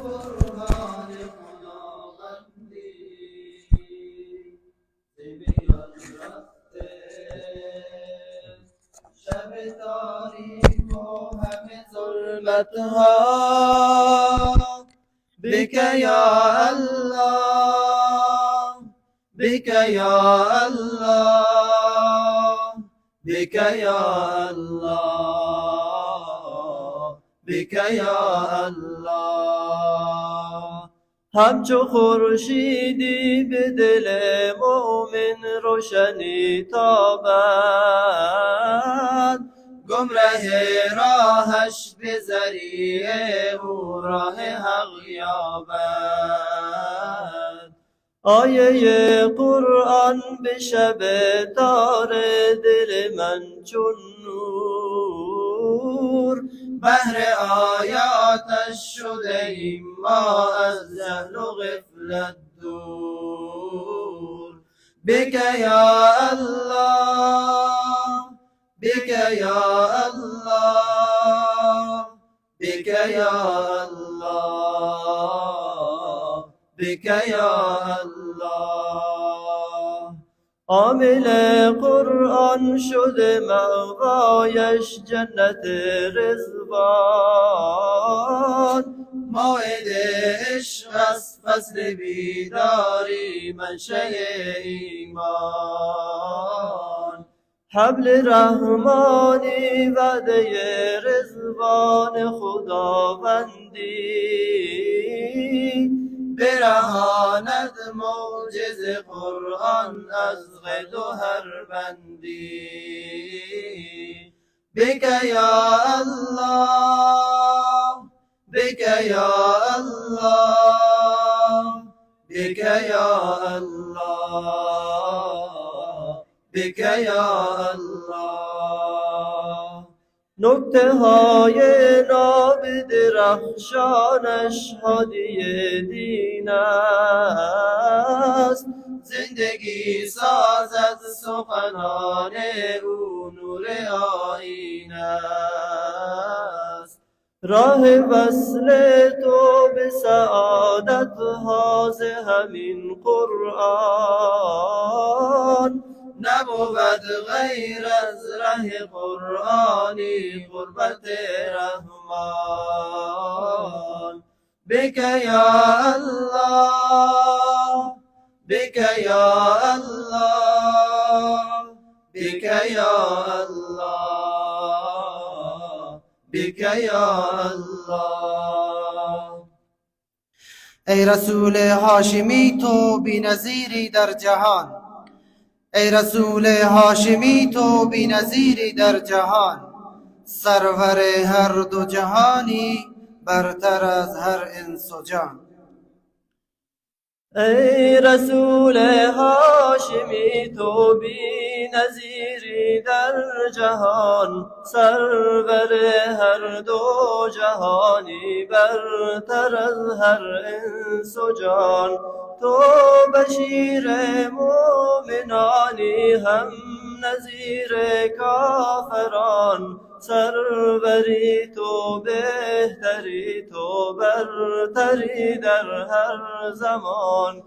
برهان خداوندی ز میان رفته، شب تاریک و همه ظلمت ها. بك یا الله، بك یا الله، بك یا الله، بك یا الله. همچو خورشیدی به دل مؤمن روشنی تابد، گمره راهش به ذریعه او راه حق یابد. آیه قرآن به شب تار دل من چون نور، بهر آیاتش شده ایم ما از جهل و غفلت دور. بک یا الله، بک یا الله، بک یا الله، بک یا الله. عامل قرآن شده مأوایش جنت رضوان، موعد عشق است فصل بیداری منشأ ایمان. حبل رحمانی وعده رضوان خداوندی، برهاند معجز قرآن از قید و هر بندی. بک یا الله، بک یا الله، بک یا الله، بک یا الله. نکته های ناب درخشانش هادی دین است، زندگی سازد سخنان او نور آیین است. راه وصل تو به سعادت ها ز همین قرآن، نبود غیر از ره قرآنی قربت رحمان. بک یا الله، بک یا الله، بک یا الله، بک یا الله. ای رسول هاشمی تو بی نظیری در جهان، ای رسول هاشمی تو بی نظیری در جهان، سرور هر دو جهانی برتر از هر انس و جان. ای رسول هاشمی تو بی نظیری در جهان، سرور هر دو جهانی برتر از هر انس و جان. تو بشیر مؤمنانی هم نذیر کافران، سروری تو بهتری تو برتری در هر زمان.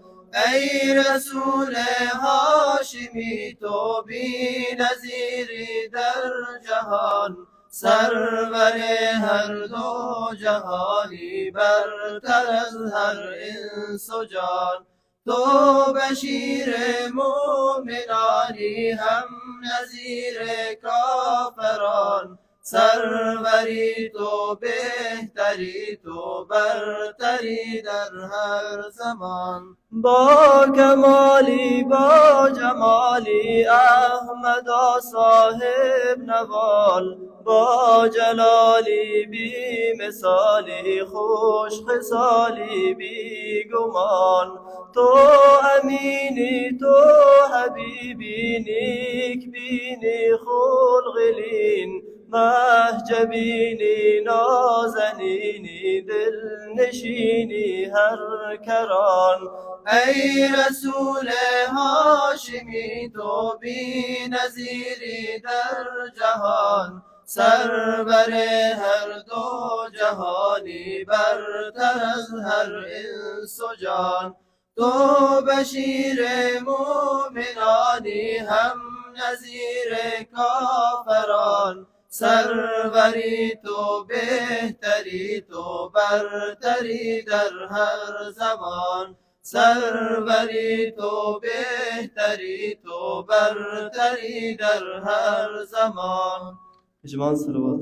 ای رسول هاشمی تو بی نظیری در جهان، سرور هر دو جهانی برتر از هر انس و جان. تو بشیر مؤمنانی هم نذیر کافران، سروری تو بهتری تو برتری در هر زمان. با کمالی با جمالی احمد صاحب نوال، با جلالی بی مثالی خوش خصالی بی گمان. تو امینی تو حبیبی نیک بینی خلق لین، مهجبینی نازنینی دلنشینی هر کران. ای رسول هاشمی تو بی نظیری در جهان، سرور هر دو جهانی، برتر از هر انس و جان. تو بشیر مؤمنانی، هم نذیر کافران. سروری تو بهتری، تو برتری در هر زمان. سروری تو بهتری، تو برتری در هر زمان. اجماع صلوات.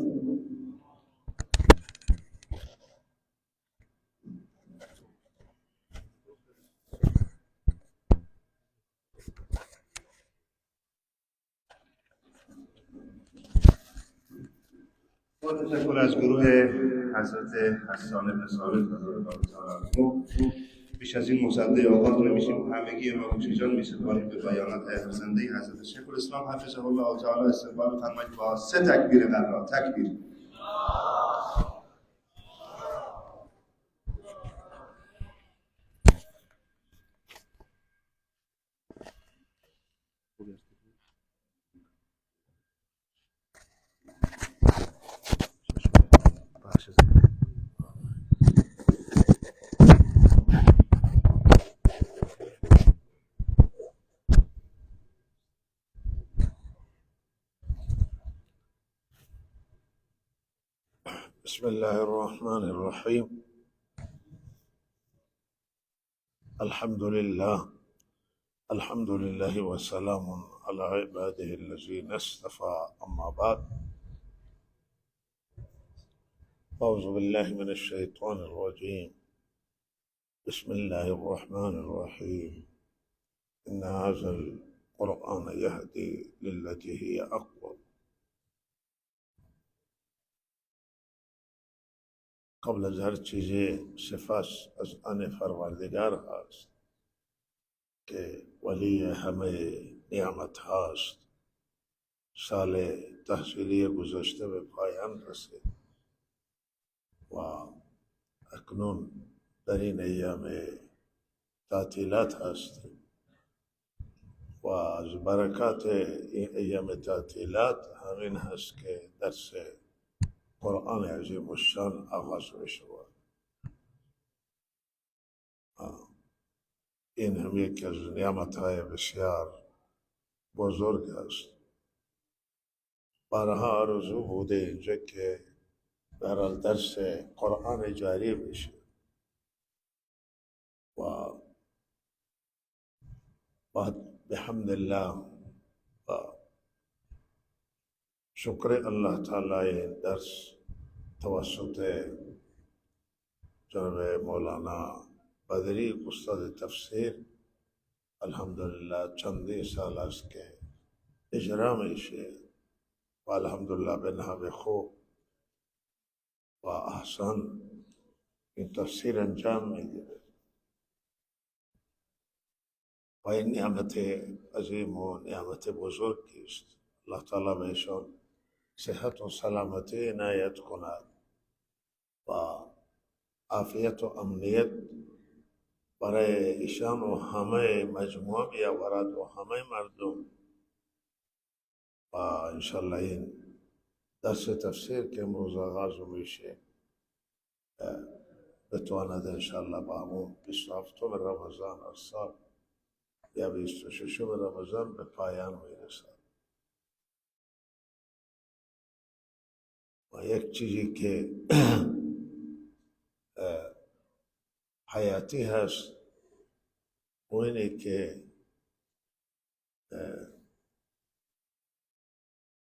با تشکر از گروه حضرت حسان بن ثابت رضی الله تعالی عنه، بیش از این مصدق آغاز نمیشیم. همگی ما گوش جان میسپاریم به بیانات ارزنده حضرت شیخ الاسلام حفظه الله تعالی. استقبال بفرمایید با سه تکبیر قرار. تکبیر. بسم الله الرحمن الرحیم. الحمد لله، الحمد لله وسلام على عباده الذين اصطفى، اما بعد. اعوذ بالله من الشیطان الرجیم. بسم الله الرحمن الرحیم. ان هذا القرآن يهدي للتي هي اقوم. قبل از هر چیزی سپاس از آن پروردگار هست که ولی همه نعمت هاست. سال تحصیلی گذشته به پایان رسید و اکنون در این ایام تعطیلات هستیم و از برکات این ایام تعطیلات همین هست که درس قرآن عظیم الشان آغاز می شود. این هم یکی از نعمت‌های بسیار بزرگ است. بارها آرزو بوده اینجا که برحال درس قرآن جاری بشه و بعد بحمد الله و شکر الله تعالی درس توسط جناب مولانا بدری استاد تفسیر الحمدلله چندین سال است که اجرا میشه و الحمدلله به نحو خوب و احسن این تفسیر انجام میگیره و این نعمت عظیم و نعمت بزرگی است. الله تعالی بهشان صحت و سلامتی عنایت کند و عافیت و امنیت برای ایشان و همه مجموعه بیاورد و همه مردم. و انشالله این درس تفسیر که امروز آغاز میشه بتواند انشالله با همون 27 رمضان از سال یا 26 رمضان به پایان میرسد. و یک چیزی که حیاتی هست و اینه که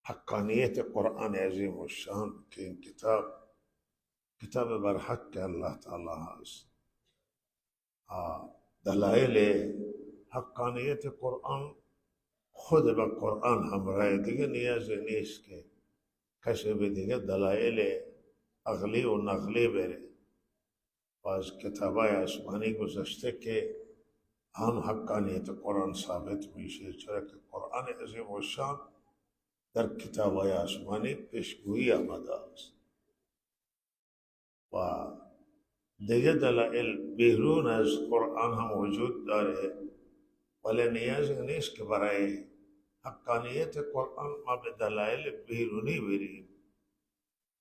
حقانیت قرآن عظیم الشان که این کتاب کتاب برحق الله تعالی هست. دلایل حقانیت قرآن خود به قرآن همراه، دیگه نیاز نیست که کسی به دیگه دلایل عقلی و نقلی بره. و از کتابای آسمانی گذشته که هم حقانیت قرآن ثابت میشه، چرا که قرآن عظیم الشان در کتابای آسمانی پیشگویی آمده است و دیگه دلایل بیرون از قرآن هم وجود داره، ولی نیاز نیست که برای حقانیت قرآن ما به دلایل بیرونی بریم.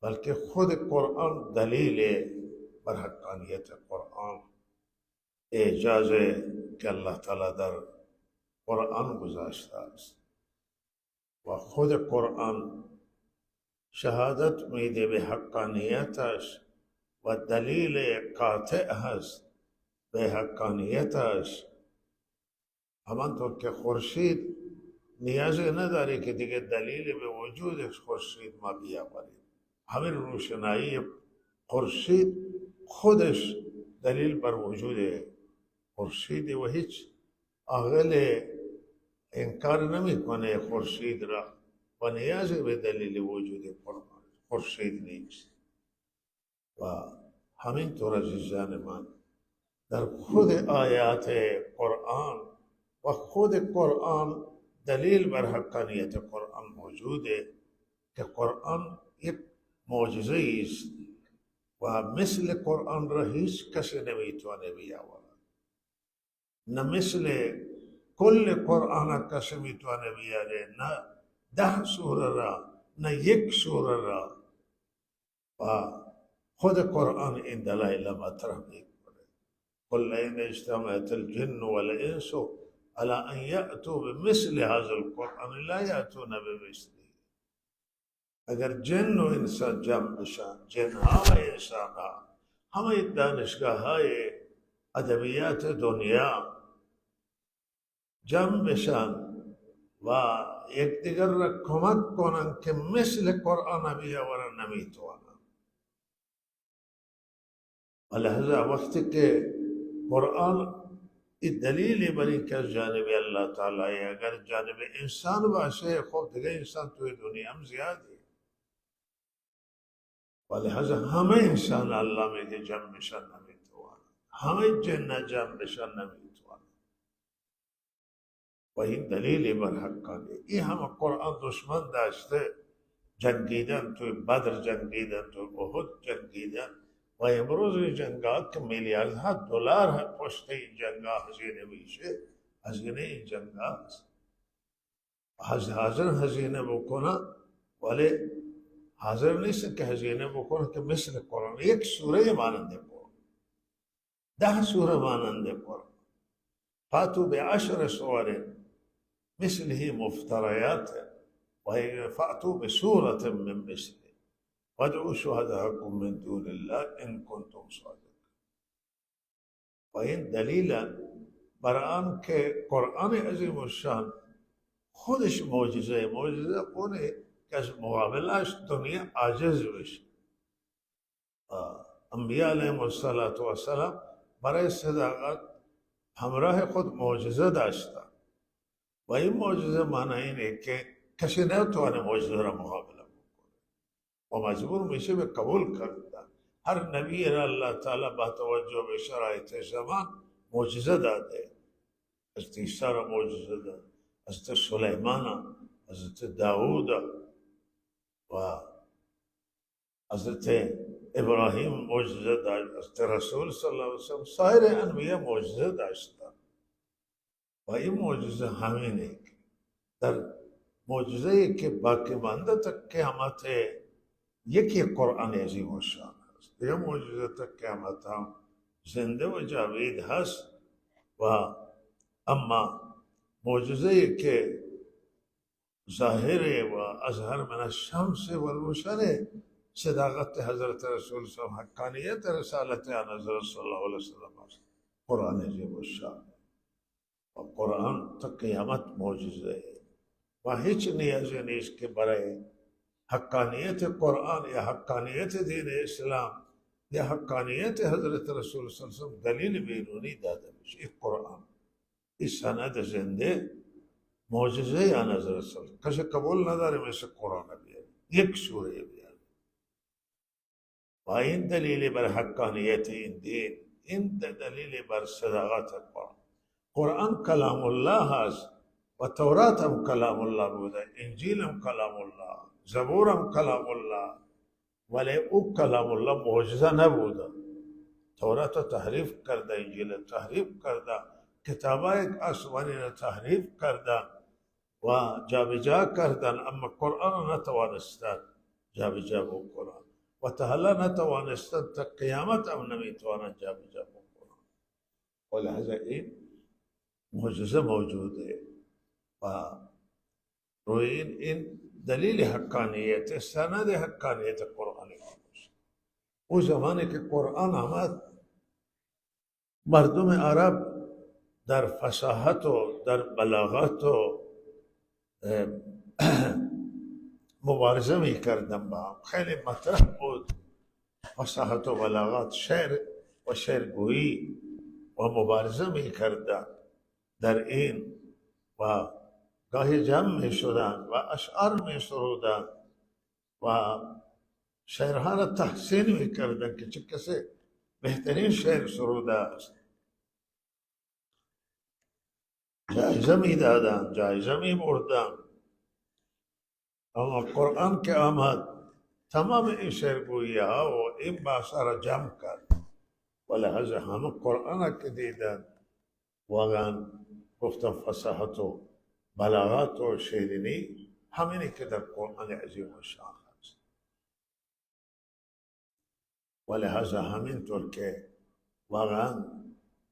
بلکه خود قرآن دلیل بر حقانیت قرآن، اعجاز که الله تعالی در قرآن گذاشته است و خود قرآن شهادت میده به حقانیتش و دلیل قاطع هست به حقانیتش. همانطور که خورشید نیاز نداره که دیگه دلیل به وجود خورشید ما بیاوریم، همین روشنایی خورشید خودش دلیل بر وجود خورشید و هیچ عاقل انکار نمیکنه خورشید را و نیاز به دلیل وجود خورشید نیست. و همینطور عزیزان من در خود آیات قرآن و خود قرآن دلیل بر حقانیت قرآن موجوده که قرآن یک معجزه است و مثل قرآن را هیچ کسی نمیتونه بیاورد، نه مثل کل قرآن کسی میتونه بیاره، نه 10 سوره را، نه یک سوره را. و خود قرآن این دلایل مطرح میکنه. قل لئن اجتمعت الجن والانس على ان یأتوا بمثل هذا القرآن لا یأتون بمثله. اگر جن و انسان جمع بشن، جن ها و انسان ها، همه دانشگاه های ادبیات دنیا جمع بشن و یکدیگر را کمک کنن که مثل قرآن بیاورن، نمیتوانن. ولهذا وقتی که قرآن این دلیلی بر این که از جانب الله تعالی، اگر جانب انسان باشه خب دیگه انسان توی دنیا هم زیاده، ولهذا همه انسان الله میگه جمع بشن نمیتوانن، همه جن جمع بشن نمیتوانن. و این دلیلی بر حقانی. این همه قرآن دشمن داشته، جنگیدن توی بدر، جنگیدن توی احد، جنگیدن و امروز این جنگا که میلیاردها دلار پشت این جنگا هزینه میشه، هزینه این جنگا است. حاضر هزینه بکنه ولی حاضر نیست که هزینه بکنه که مثل قرآن یک سوره مانند قرآن، 10 سوره مانند قرآن، فاتوا بعشر سور مثله مفتریات و فاتوا بسورة من مثله وادعوا شهداءكم من دون الله ان کنتم صادقین. و این دلیل بر آن که قرآن عظیم الشان خودش معجزه، معجزه اونه که از مقابلش دنیا عاجز بشه. انبیاء علیهم الصلاة والسلام برای صداقت همراه خود معجزه داشتن و این معجزه معنی اینه که کسی نتوانه معجزه را مقابله بکنه و مجبور میشه به قبول کردن. هر نبی را الله تعالی با توجه به شرایط زمان معجزه داده. حضرت عیسی را معجزه داده، حضرت سلیمان، حضرت داوود و حضرت ابراهیم معجزه داشت، حضرت رسول صلی الله علیه وسلم، سایر انبیا معجزه داشتن. و این معجزه همینه در معجزه که باقی مانده تا قیامت یکی قرآن عظیم الشان هست، دیگه معجزه تا قیامت هم زنده و جاوید هست. و اما معجزه که ظاهر و اظهر من الشمس و روشن صداقت حضرت رسول صلی الله علیه وسلم، حقانیت رسالت آن حضرت صلی الله علیه وسلم است، قرآن عظیم الشان. و قرآن تا قیامت معجزه و هیچ نیازی نیست که برای حقانیت قرآن یا حقانیت دین اسلام یا حقانیت حضرت رسول صلی الله علیه وسلم دلیل بیرونی داده بشه. این قرآن، این سند زنده معجزه آن حضرت صلی الله علیه وسلم، کسی قبول نداره مثل قرآن بیاره، یک سوره بیاره. و این دلیل بر حقانیت این دین، این دلیل بر صداقت قرآن. قرآن کلام الله هست و تورات هم کلام الله بوده، انجیل هم کلام الله، زبور هم کلام الله، ولی او کلام الله معجزه نبوده. تورات تحریف کرده، انجیل تحریف کرده، کتابای آسمانی را تحریف کرده و جابجا کردن، اما قرآن نتوانستن جابجا بکنن. و تا حالا نتوانستن، تا قیامت هم نمیتوانند جابجا بکنن. و لحظه این معجزه موجوده و روی این دلیل حقانیت، سند حقانیت قرآن است. او زمانی که قرآن آمد، مردم عرب در فصاحت و در بلاغت و مبارزه میکردن با هم. خیلی مطرح بود فصاحت و بلاغت، شعر و شعرگویی و مبارزه میکردن در این و گاهی جمع میشدن و اشعار میسرودن و شعرها را تحسین میکردن که چه کسی بهترین شعر سروده است. جایزه میدادن، جایزه میبردن. اما قرآن که آمد تمام این شعرگویی ها و این بحث را جمع کرد و لحظه همه قرآن که دیدن واقعا گفتن فصاحت و بلاغت و شیرینی همینی که در قرآن عظیم و شان هست. و لحظه همینطور که واقعا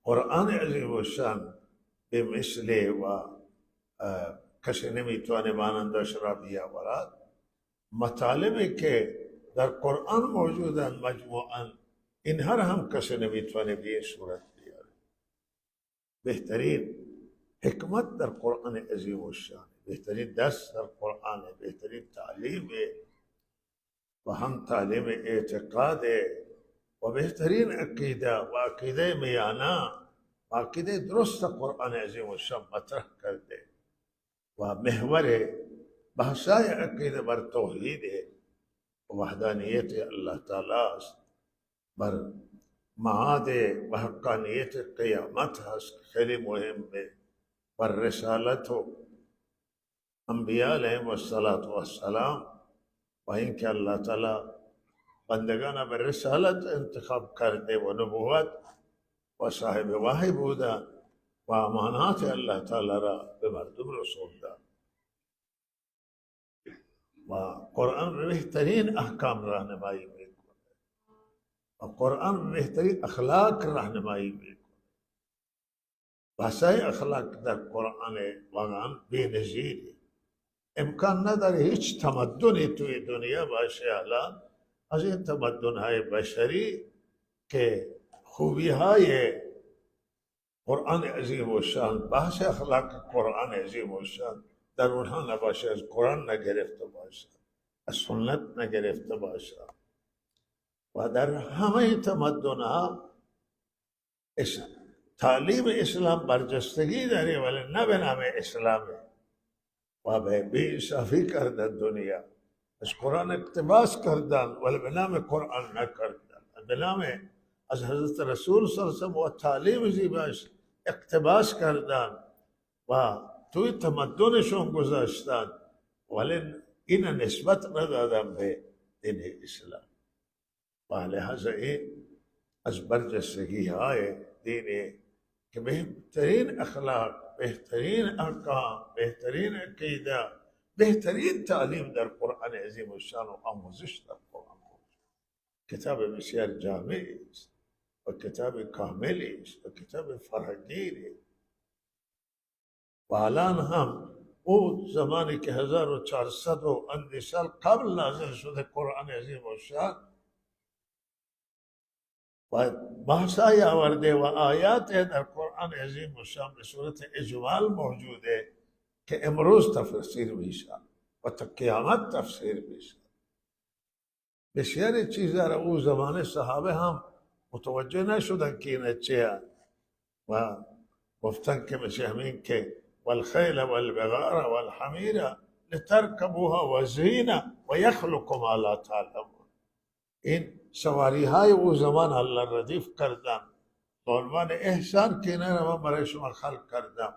قرآن عظیم و شان به مثل و کسی نمیتونه مانندش را بیاورد، مطالبی که در قرآن موجودند مجموعاً اینها را هم کسی نمیتونه به صورت بیاره. بهترین حکمت در قرآن عظیم و شان، بهترین درس در قرآن، بهترین تعلیم و هم تعلیم اعتقاد و بهترین عقیده و عقیده میانه و عقیده درست قرآن عظیم و شان مطرح کرده و محور بحثای عقیده بر توحید و وحدانیت الله تعالی است، بر معاد و حقانیت قیامت هست، خیلی مهمه، بر رسالت و انبیاء علیهم الصلاة والسلام و اینکه الله تعالی بندگان به رسالت انتخاب کرده و نبوت و صاحب وحی بوده و امانات الله تعالی را به مردم رسونده و قرآن به بهترین احکام راهنمایی میکنه و قرآن به بهترین اخلاق راهنمایی میکنه. بحثای اخلاق در قرآن واقعا بی‌نظیره. امکان نداره هیچ تمدنی توی دنیا باشه الان از این تمدن‌های بشری که خوبی‌های قرآن عظیم و شان، بحث اخلاق قرآن عظیم و شان در اونها نباشه، از قرآن نگرفته باشه، از سنت نگرفته باشه. و در همه تمدن‌ها تعلیم اسلام برجستگی داره ولی نه به نام اسلام و به بی‌انصافی کردن دنیا، از قرآن اقتباس کردن ولی به نام قرآن نکردن، به نام از حضرت رسول صلی الله علیه و سلم و تعلیم زیباش اقتباس کردن و توی تمدنشون گذاشتن ولی این نسبت ندادن به دین اسلام. و لحاظ این از برجستگی های دینی که بهترین اخلاق، بهترین احکام، بهترین عقیده، بهترین تعلیم در قرآن عظیم الشان و آموزش در قرآن. کتاب بسیار جامعی است و کتاب کاملی است و کتاب فراگیری. و الان هم او زمانی که 1400 و اندی سال قبل نازل شده قرآن عظیم الشان و بحثای آورده و آیات در قرآن عظیم الشان به صورت اجمال موجوده که امروز تفسیر میشه و تا قیامت تفسیر میشه. بسیاری چیزا را او زمان صحابه هم متوجه نشدن که این چیه و گفتن که مثل همین که والخیل والبغار والحمیر لترکبوها وزینه و یخلق ما لا تعلمون. این سواری های او زمان الله ردیف کردن به عنوان احسان که اینا را من برای شما خلق کردم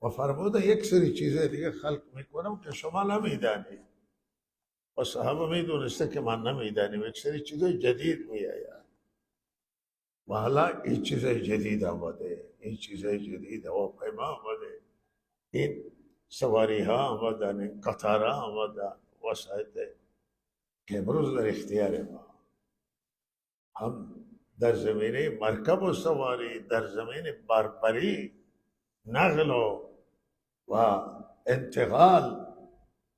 و فرموده یک سری چیزای دیگه خلق میکنم که شما نمیدانید و صحابه میدونسته که من نمیدانیم، یک سری چیزای جدید میآید و حالا این چیزای جدید آمده، این چیزای جدید هواپیما آمده، این سواری ها آمدن، این قطارها آمدن، وسایل که امروز در اختیار ما. هم در زمینه مرکب و سواری، در زمینه باربری، نقل و انتقال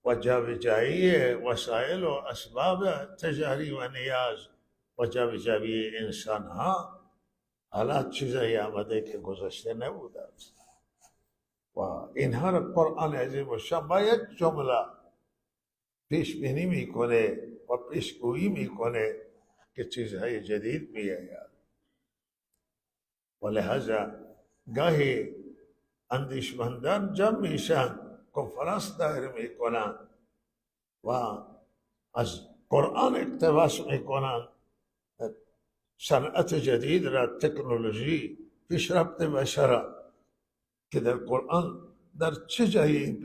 و جابجایی وسایل و اسباب تجاری و نیاز و جابجایی انسان ها، حالات چیزایی آمده که گذشته نبوده است. و اینها را قرآن عظیم الشان با یک جمله پیش بینی میکنه و پیشگویی میکنه که چیزهای جدید میآید. و لہذا گاهی اندیشمندان جمع میشن، کنفرانس دایر میکنن و از قرآن اقتباس میکنن، صنعت جدید را، تکنولوژی، پیشرفت بشر که در قرآن در چه جایی این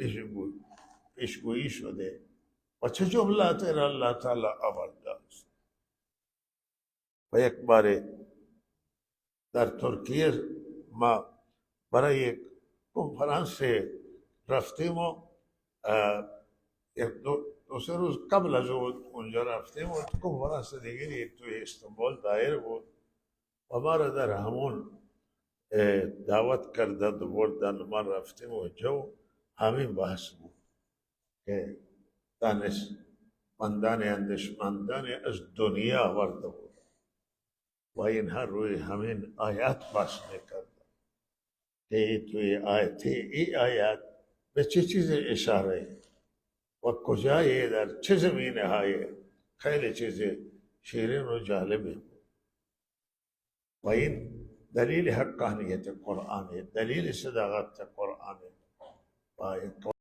پیشگویی شده و چه جملات را الله تعالی آورده است. و یک بار در ترکیه ما برای یک کنفرانس رفتیم و یک دو سه روز قبل از اونجا رفتیم و کنفرانس دیگری توی استانبول دایر بود و ما را در همون دعوت کردند و بردن. ما رفتیم و جو همین بحث بود که دانشمندان اندیشمندان از دنیا آورده بود و اینها روی همین آیات بحث میکردند که توی آیت ای آیات به چه چیز اشاره و کجای در چه زمینه های، خیلی چیز شیرین و جالبه بود. و این دلیل حقانیت قرآن، دلیل صداقت قرآن. و